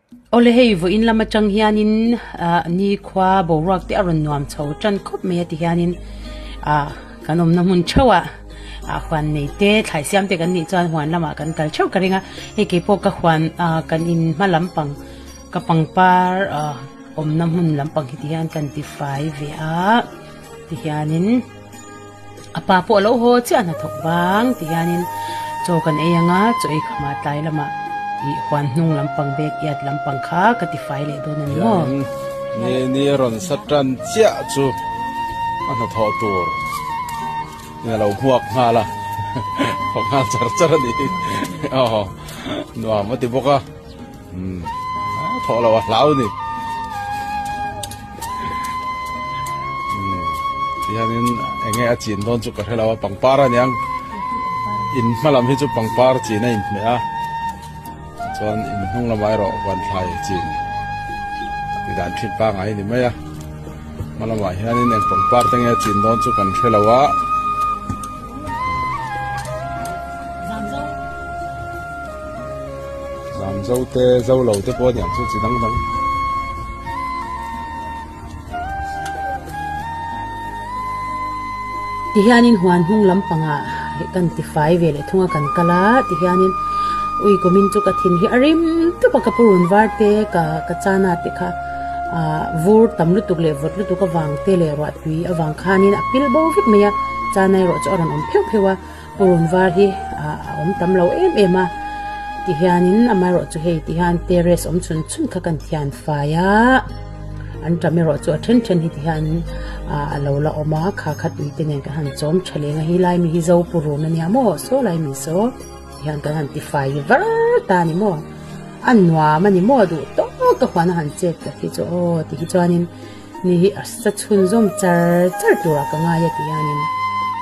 Awle hei vawiin lam atang hianin ah nikhua boruak te a rawn nuam chho tan khawp mai a ti hianin ah kan awmna hmun theuh ah ah huan nei te thlai siam te kan nih chuan huan lamah kan kal theuh ka ring a hei keipawh ka huan ah kan in hma lampang ka pangpar ah awmna hmun lampang hi ti hian kan ti fai ve a ti hianin. A pa pawh a lo haw chiah a hnathawk vang ti hianin chaw kan ei anga chaw ei khamah tlai lamah ih huan hnung lampang backyard lampang kha ka ti fai leh dawn a ni maw? Ni ni a rawn sa tan chiah chu a hnathawh tur in a lo hmuak nghal a, thawk nghal char char a ni aw nuam a ti bawk a. Umm thawh loh a hlau ni. Umm tihianin eng nge a chin dawn chu ka hre lo a pangpar a niang in hma lam hi chu pangpar chin a inhmeh a chuan in hnung lamah erawh huan thlai chin tih dan thin pangngai a ni mai a hma lamah hianin eng pangpar te nge a chin dawn chu kan hre lo a. Zam zo te zo lo te pawh a niang chu chi dang dang. Tihianin huan hnung lampangah kan ti fai ve leh thung a kan kal a tihianin ui kumin chu ka thin hi a rim tawp a ka pu run var te ka ka chana te kha ah vur tam lutuk leh vawt lutuk avang te leh ruah tui avang khanin a pil bo vek mai a chana erawh chu a rawn awm pheuh pheuh a. Purun var hi a awm tam lo em em a tihianin amaherawhchu hei tihian terrace awm chhun chhun kha kan thian fai a an tam erawh chu a then then hi tihian ah a lo la awm a kha kha tui te nen kan han chawm tha leng a helai mi hi zo purun ania maw saw lai mi saw tihian kan han ti fai var ta a ni maw a nuam a ni maw duh tawk a huan a han chet tak hi chu aw ti hi chuanin. Ni hi a sa chhunzawm char char turah ka ngai a tihianin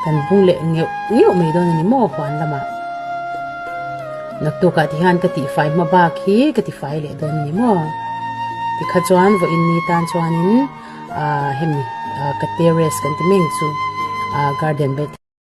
kan bung leh ngeuh ngeuh mai dawn a ni maw huan lamah. Naktukah tihian ka tihfai hma bak hi ka tifai leh dawn a ni maw. Tikha chuan vawiin ni tan chuanin ah hemi ah ka terrace kan ti meng chu ah garden bed.